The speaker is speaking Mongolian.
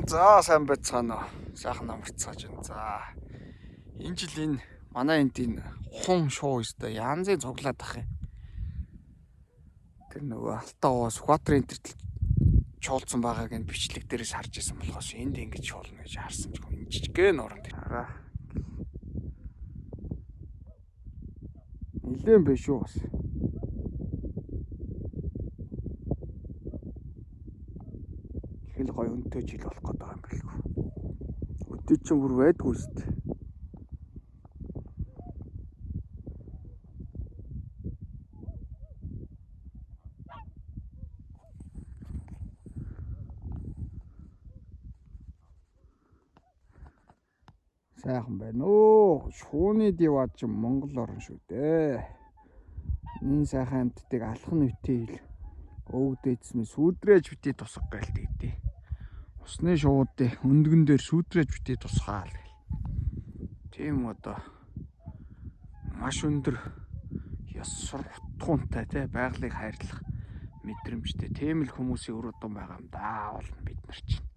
За, сайн байцгаана уу. Сайхан амарцгааж байна. За. Энэ жил энэ манай энд энэ хун шуу өстой янзын цуглаад ах юм. Тэр нөгөө Алтан овоо Сүхбаатарын энэ чуулцсан байгааг энэ бичлэг дээрээс харж исэн болохоос энд ингэж чуулна гэж харсан ч энэ жижигхэн нууран дээр. Хараа. Нилээн биш үү бас. Их л гоё өнтэй жил болох гээд байгаа юм билгүй. Өдөө чинь бүр байдгүй шүү дээ. Сайхан байна өө. Шууны диваа чи Монгол орн шүү дээ. Энэ сайхан амьтдыг алах нь үтэй хэл. Өвгдээцмээ сүдрээж битээ тусах гээл тэгдээ. Усны шуудын өндгөн дээр сүдрээж битээ тусгаал гэл. Тийм одоо маш өндөр ёс суртахуунтай те байгалыг хайрлах мэдрэмжтэй тийм л хүмүүсийн үр удам байгаа юм даа болно бид нар чинь.